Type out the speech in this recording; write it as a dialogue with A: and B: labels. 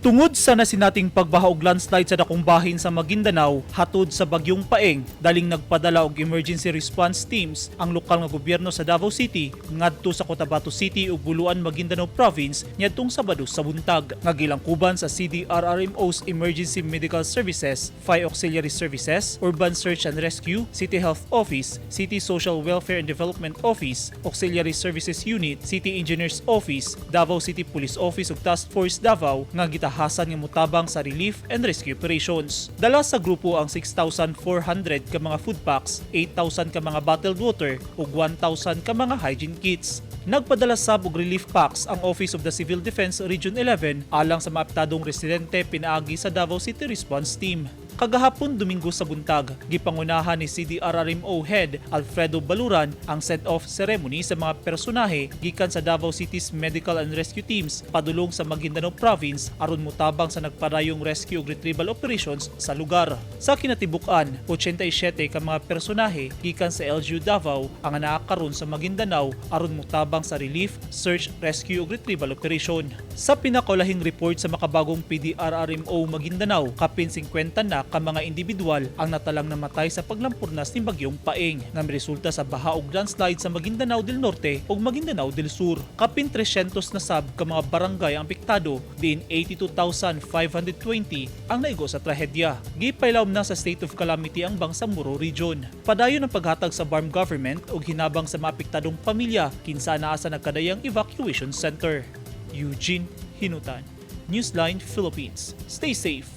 A: Tungod sa nasinating pagbaha og landslide sa dakong bahin sa Maguindanao hatod sa bagyong Paeng, daling nagpadala og emergency response teams ang lokal nga gobyerno sa Davao City ngadto sa Cotabato City ug Buluan, Maguindanao Province niadtong Sabado sa buntag. Nga gilangkuban sa CDRRMO's Emergency Medical Services, Fire Auxiliary Services, Urban Search and Rescue, City Health Office, City Social Welfare and Development Office, Auxiliary Services Unit, City Engineers Office, Davao City Police Office ug Task Force Davao nga gitahasan nga motabang sa relief and rescue operations. Dala sa grupo ang 6,400 ka mga food packs, 8,000 ka mga bottled water ug 1,000 ka mga hygiene kits. Nagpadala sab og relief packs ang Office of the Civil Defense Region 11 alang sa maapektadong residente pinaagi sa Davao City Response Team. Kagahapon Domingo sa buntag, gipangunahan ni CDRRMO Head Alfredo Baluran ang send-off ceremony sa mga personahe gikan sa Davao City's Medical and Rescue Teams padulong sa Maguindanao Province aron motabang sa nagpadayong rescue ug retrieval operations sa lugar. Sa kinatibuk-an, 87 ka mga personahe gikan sa LGU Davao ang naa karon sa Maguindanao aron motabang sa relief, search, rescue ug retrieval operation. Sa pinakaulahing report sa makabagong PDRRMO Maguindanao, kapin 50 na ka mga individual ang natalang namatay sa paglampurnas ni Bagyong Paeng nga resulta sa baha ug landslide sa Maguindanao del Norte ug Maguindanao del Sur. Kapin 300 na sab ka mga barangay ang apektado, diin 82,520 ang naigo sa trahedya. Gipailawom na sa state of calamity ang Bangsamoro Region. Padayon ang paghatag sa BARMM government og hinabang sa maapektadong pamilya kinsa naa sa nagkadayang evacuation center. Eugene Hinutan, Newsline Philippines. Stay safe.